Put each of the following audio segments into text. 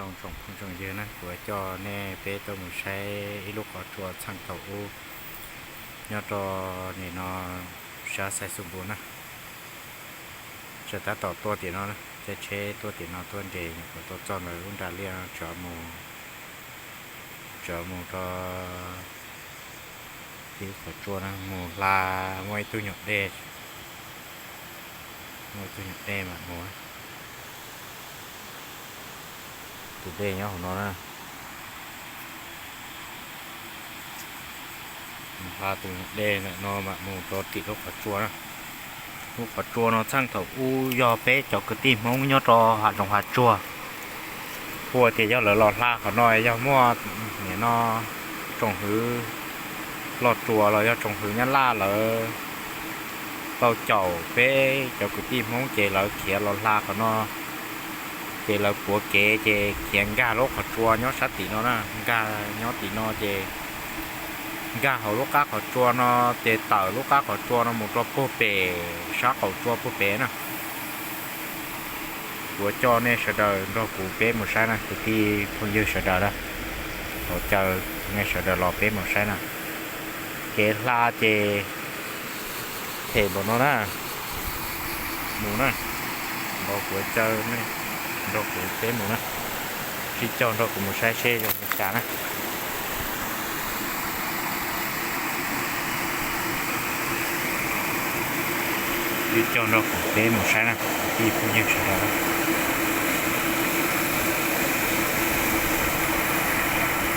Tsoom phooj tsoom ywg na, kuv coj nej peb tuaj mus saib ib lub qhov tsua txheej thaum ub nyob rau nim no sab Xais Xus Npus na. Tseem tab tom tuaj tim no, caij tsheb tuaj tim no tuaj nres, nyuam qhuav tuaj txog ntawm lub nra liaj, tseem mus rau ib qhov tsua na, mus hla, muaj ib tug nyuam dej, muaj ib tug nyuam dej mam mus. Tus dej nyob hauv no na. Mus hla tus nyuam dej ntawm no mam mus rau tim lub qhov tsua na. Lub qhov tsua no txheej thaum ub yog peb cov kwv tij Hmoob nyob rau hav zoov hav tsuag hu tias yog lawv los hla qhov no, yog muaj nim no tsoom hwv Los Tsuas los yog tsoom hwv Nyab Laj lawv tau caum peb cov kwv tij Hmoob ces lawv khiav los hla qhov no. Ces lawv puav kev ces khiav nkag lub qhov tsua nyob sab tim no na, nkag nyob tim no ces nkag hauv lub qab qhov tsua no, ces tawm lub qab qhov tsua no mus rau puag pem sab qaum tsua puag pem na. Kuv coj nej sawv daws nrog kuv peb mus saib na, kwv tij phooj ywg sawv daws na, thov caw nej sawv daws los peb mus saib na. Kev hla ces phem npaum no na, mus na, nrog kuv caw nej, nrog kuv peb mus na, sib cog nrog kuv mus saib seb zoo li cas na. Sib cog nrog kuv peb mus saib na, kwv tij phooj ywg sawv daws.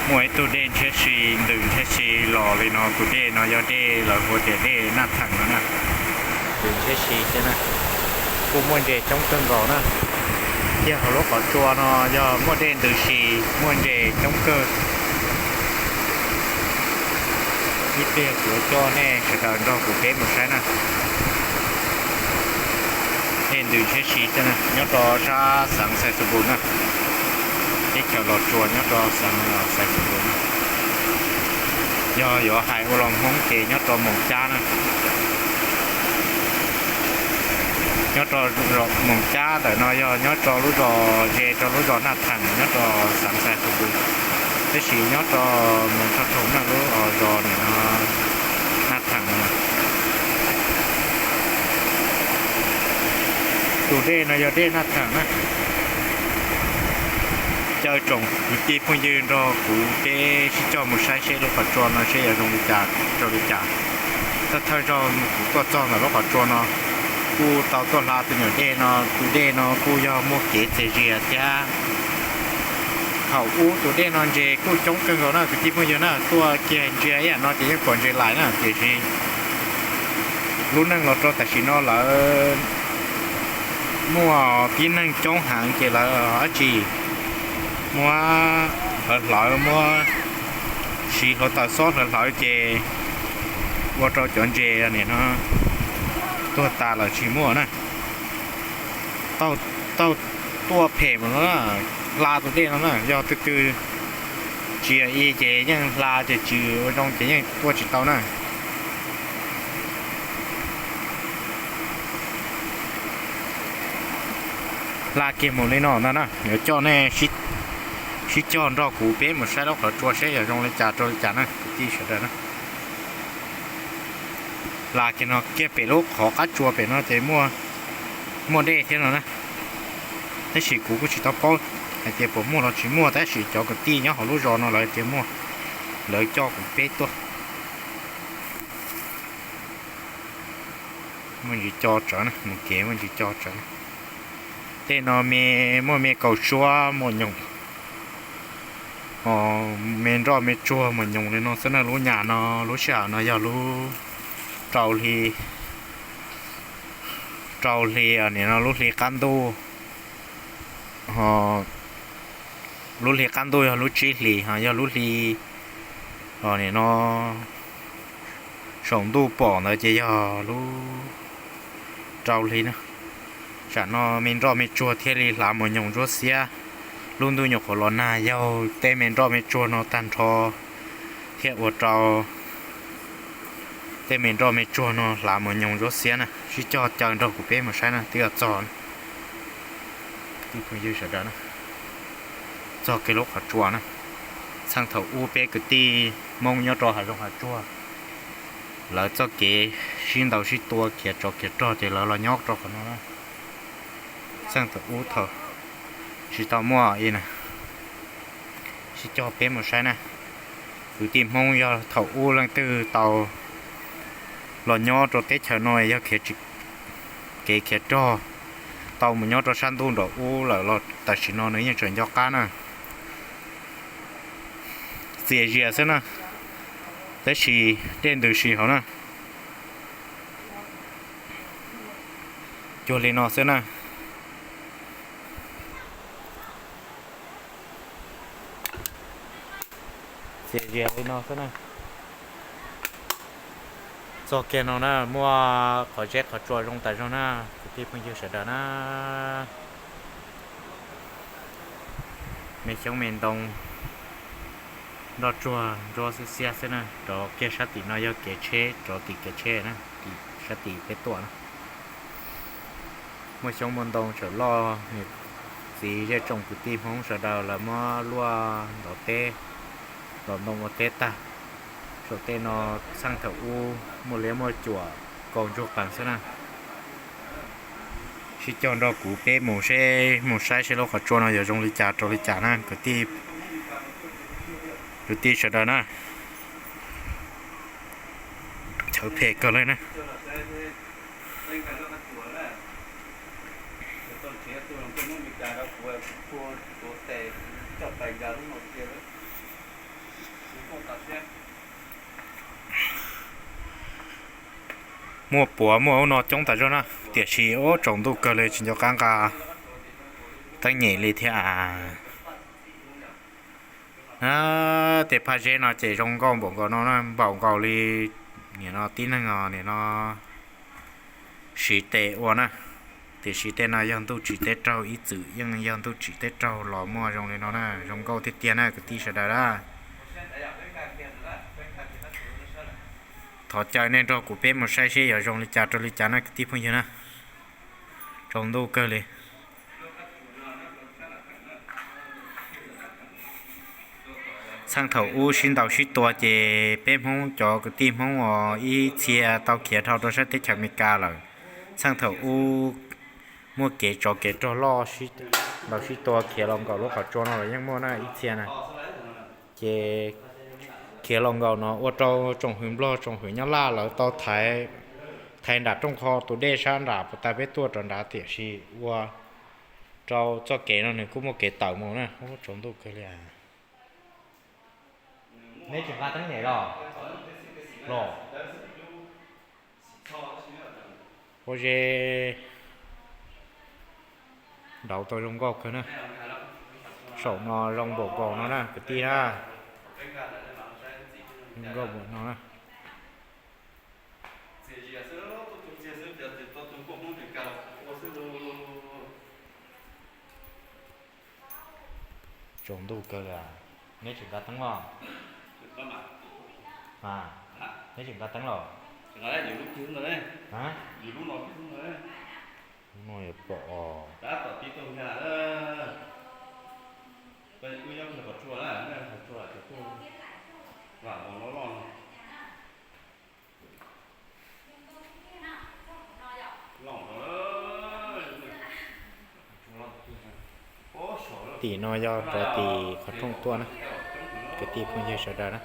Muaj ib tug dej ntshiab si, ntws ntshiab si los li no, tus dej no yog dej lawv hu tias dej Naj Theem no na. Ntws ntshiab si thiab na, kuj muaj ntses coob kawg nkaus na. Kiag hauv lub qhov tsua no yog muaj dej ntws si, muaj ntses coob kawg. Ib pliag kuv coj nej sawv daws nrog kuv peb mus saib na. Dej ntws ntshiab si thiab na, nyob rau sab xeev Xais Xus Npus na. Teb chaws Los Tsuas nyob rau xeev Xais Xus Npus na. Yog yuav hais ua los Hmoob ces nyob rau Moos Cab na. Nyob rau Moos Cab ntawm no yog nyob rau lub zos, ze rau lub zos Naj Theem nyob rau xeev Xais Xus Npus, tab sis nyob rau Moos Thoj Thoo na, lub zos nim no Naj Theem no. Tus dej no yog dej Naj Theem na. Caw tsoom kwv tij phooj ywg nrog kuv peb sib cog mus saib seb lub qhov tsua no seb yuav zoo li cas rau li cas. Thawj thawj zaug kuv tuaj txog ntawm lub qhov tsua no, kuj tau tuaj hla tus nyuam dej no, tus dej no kuj yog muaj kev txias zias thiab. Thaum ub tus dej no ntses kuj coob kawg nkaus na kwv tij phooj ywg na, tuaj kiag ntsia ib yam no ces yeej pom ntses lais na, tiam sis lub neej los rau tam sim no lawv muaj tib neeg coob heev ces lawv dab tsi muab hlawv hlawv, muab siv hluav taws xob hlawv hlawv ces ua rau cov ntses nim no tuag tas lawm tsis muaj na. Taug tuaj phem mus no, hla tus dej no na, yog twg twg tsis yog i ces yeej hla ces tsis ua zoo ces yeej tuaj tsis tau na. Hla kiag mus li no ntag na, yuav coj nej sib cog nrog kuv peb mus saib lub qhov tsua seb yog zoo li cas rau li cas na kwv tij sawv daws na. Hla kiag no kiag pem lub qhov qab tsua pem no ces muaj dej thiab no na. Tab sis kuv kuj tsis tau paub hais tias puas muaj los tsis muaj, tab sis cov kwv tij nyob hauv lub zos no lawv tias muaj, lawv coj kuv peb tuaj. Muaj ntsis co tsawv na, mus kev muaj ntsis co tsawv. Tej no me, muaj me kaus suab muaj nyoos, me nroj me tsuag muaj nyoos li no xwb na. Lub nyam no lub sij hawm no yog lub rau hli, rau hli nim no lub hli qab ntuj, lub hli qab ntuj yog lub tsib hlis, ho yog lub hli nim no saum ntuj pom ntawd ces yog lub rau hli na. Tsam no me nroj me tsuag thiaj li hlav mus nyoos ntsuab xiab. Lub ntuj nyuam qhuav los nag yaug tej me nroj me tsuag no tag nrho thiab ua rau tej me nroj me tsuag no hlav mus nyoos ntsuab xiab na. Sib cog caw nrog kuv peb mus saib na, twb yuav txog na. Kwv tij phooj ywg sawv daws na, Txog kiag lub qhov tsua na, txheej thaum ub peb kwv tij Hmoob nyob rau hav zoov hav tsuag, lawv txoj kev sib ntaus sib tua khiav tsov khiav rog ces lawv los nyob rau qhov no na. Txheej thaum ub thaum tsis tau muaj i na, sib cog peb mus saib na. Kwv tij Hmoob yog thaum ub leej twg tau los nyob rau teb chaws no yog khiav tsis, kev khiav rog, tau mus nyob rau sab ntuj nraum ub lawm los tam sim no nws yeej tseem nco qab na. Txias zias xwb na, tab sis dej ntws si hauv na. Cuag li no xwb na. Txias zias li no xwb na. Txog kiag no na, muaj qhov zeb qhov tsua zoo tas zog na, kwv tij phooj ywg sawv daws na. Me xyoob me ntoo, nroj tsuag ntsuab xiab xiab xwb na. Rov kiag sab tim no yog kev tsheb, rov tim kev tsheb na, tim sab tim peb tuaj na. Muaj xyoob muaj ntoo tshawm loj, niam txiv zej tsoom kwv tij Hmoob sawv daws lawv muab luaj ntov teb, ntov ntoo ua teb tag. Saum tej no txheej thaum ub muaj liab muaj cuam, kaus ntsuag qees xwb na. Sib cog nrog kuv peb mus seb, mus saib seb lub qhov tsua no yuav zoo li cas rau li cas na, kwv tij sawv daws na. Chaw phem kawg li na. Muaj puav muaj ub no coob tas zog na, tiam sis ub tsaus ntuj kawg li tsis nco qab nqa teeb nyem li thiab. Tej phaj zeb no ces zoo nkauj npaum nkaus no na, npaum nkaus li nim no tib neeg os, nim no siv tes ua na. Tiam sis tej no yog ntuj tsim teb raug, ib txwm yeej yog ntuj tsim teb raug los muaj zoo li no na, zoo nkauj tiag tiag na kwv tij sawv daws na. Thov caw nej nrog kuv peb mus saib seb yuav zoo li cas rau li cas na kwv tij phooj ywg na. Tsaus ntuj kawg li. Txheej thaum ub sib ntaus sib tua ces peb Hmoob cov kwv tij Hmoob uas ib txhia tau khiav dhau rau sab teb chaws Amelikas lawm. Txheej thaum ub muaj kev tsov kev rog loj, ntaus sib tua khiav los nkaum lub qhov tsua no los yeej muaj na ib txhia na. Ces khiav los nkaum no ua rau tsoom hwv Nplog tsoom hwv Nyab Laj lawv tau thaiv nram rooj qho tus dej sab nram puag ta peb tuaj rov nrad, tiam sis ua rau txoj kev no nws kuj muaj kev tawm mus na. Ub, tsaus ntuj kawg li. Neb tsis nqa teeb nyem los? Los. Pob zeb nrauv tau zoo nkauj kawg na. Saum no zoo npaum nkaus no na kwv tij na. Zoo nkauj npaum no na. Tsaus ntuj kawg li. Neb tsis nqa teeb los? Neb tsis nqa teeb los? Lub no yuav pom os. Tim no yog rov tim qhov rooj tuaj na, kwv tij phooj ywg sawv daws na.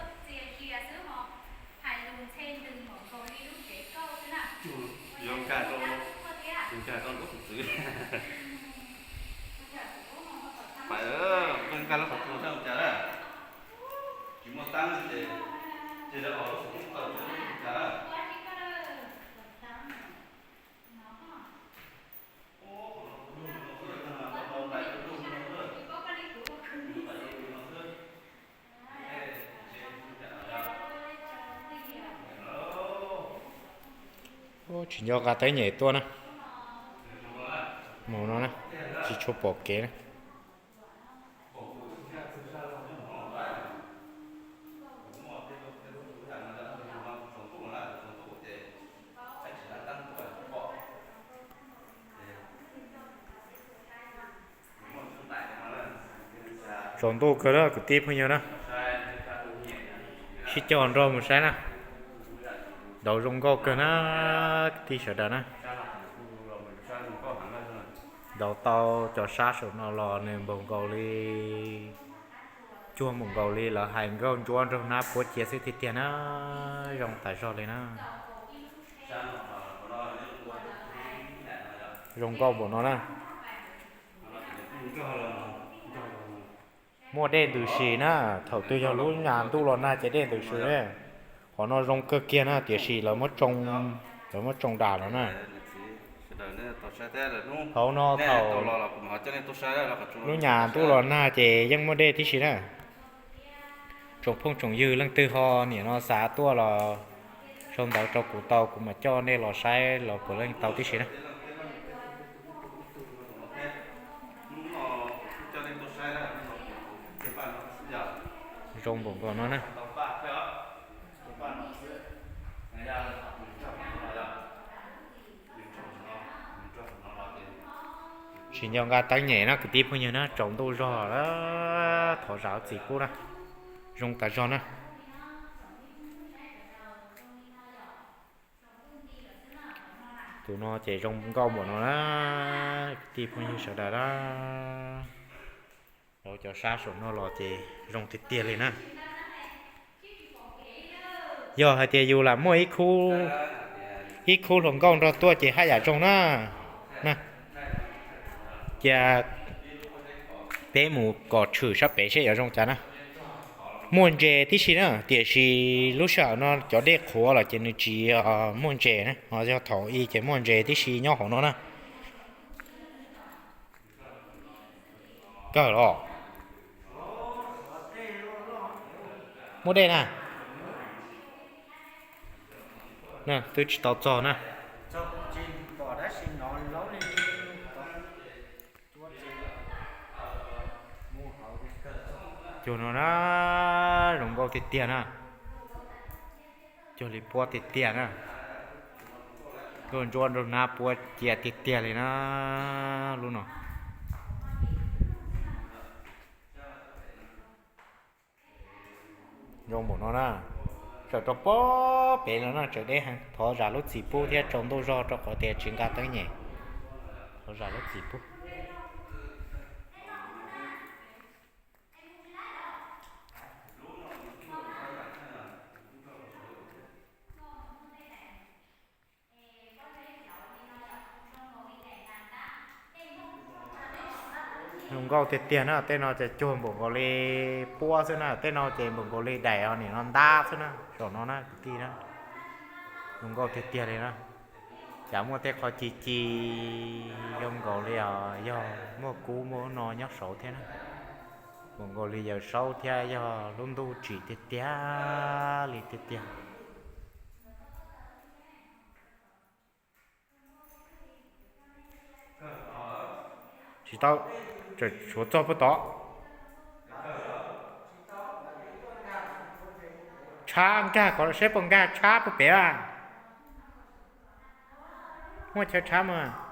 Tsis nco nqa teeb nyem tuaj na. Mus no na, tsis tshua pom kev na. Tsaus ntuj kawg na kwv tij phooj ywg na, sib coj nrog mus saib na, ntaus zoo nkauj kawg na kwv tij sawv daws na. Ntaus tau cov sab saum no los nws npaum nkaus li, cuag npaum nkaus li lawv hais nkauj ntsuab nraug nab puab cia xwb tiag tiag na. Zoo tas zog li na. Zoo nkauj npaum no na. Muaj dej ntws si na, thaum twg yog lub nyas ntuj los nag ces dej ntws si. Qhov no zoo kawg kiag na, tiam sis lawv muab tsoo, lawv muab tsoo dam los na. Hauv no thaum lub nyas ntuj los nag ces yeej muaj dej tib si na. Tsoom phooj tsoom ywg leej twg ho nim no xav tuaj los sau ntawv rau kuv tau, kuv mam coj nej los saib los puav leej tau tib si na. Zoo npaum nkaus no na. Tsis nco nqa teeb nyem na kwv tij phooj ywg na, tsaus ntuj zog, thov zam lub txim pub na. Zoo tas zog na. Tus no ces zoo nkauj npaum no na, kwv tij phooj ywg sawv daws na. Lawv cov sab saum no los ces zoo tiag tiag li na. Yog hais tias yus lam muaj ib khub hluas nkauj nrog tuaj ces haj yam zoo na. Cia peb mus kom tshwm sab pem seb yuav zoo cas na. Muaj ntses tib si na, tiam sis lub sij hawm no cov dej qhuav los ces nws tsis muaj ntses na, ho yog thaum i ces muaj ntses tib si nyob hauv no na. Kawg los. Muaj dej na. Twb tsis tau txog na. Cuag no na, zoo nkauj tiag tiag na. Cuag li puab tiag tiag na. Nkauj ntsuab nraug nab puab cia tiag tiag li na. Lub no zoo npaum no na. Tsaws rau pob pem no na, tsaws deb heev, thov zam lub txim pub thiab tsaus ntuj zog rau qhov tias tsis nqa teeb nyem. Thov zam lub txim pub. Zoo nkauj tiag tiag na, tej no ces cuag npaum nkaus li puab xwb na, tej no ces npaum nkaus li daim os, nim no ntab xwb na, saum no na kwv tij na. Zoo nkauj tiag tiag li na. Cas muaj tej qhov ci ci zoo nkaus li os, yog muaj kub muaj no nyob saud thiab na. Npaum nkaus li Yawm Saub thiab yog lub ntuj tsim tiag tiag li tiag tiag. Tsis tau, tseem tshuav txog puag tod. Tshab nkag ko seb puas nkag tshab puag pem a. Muaj chaw tshab mas.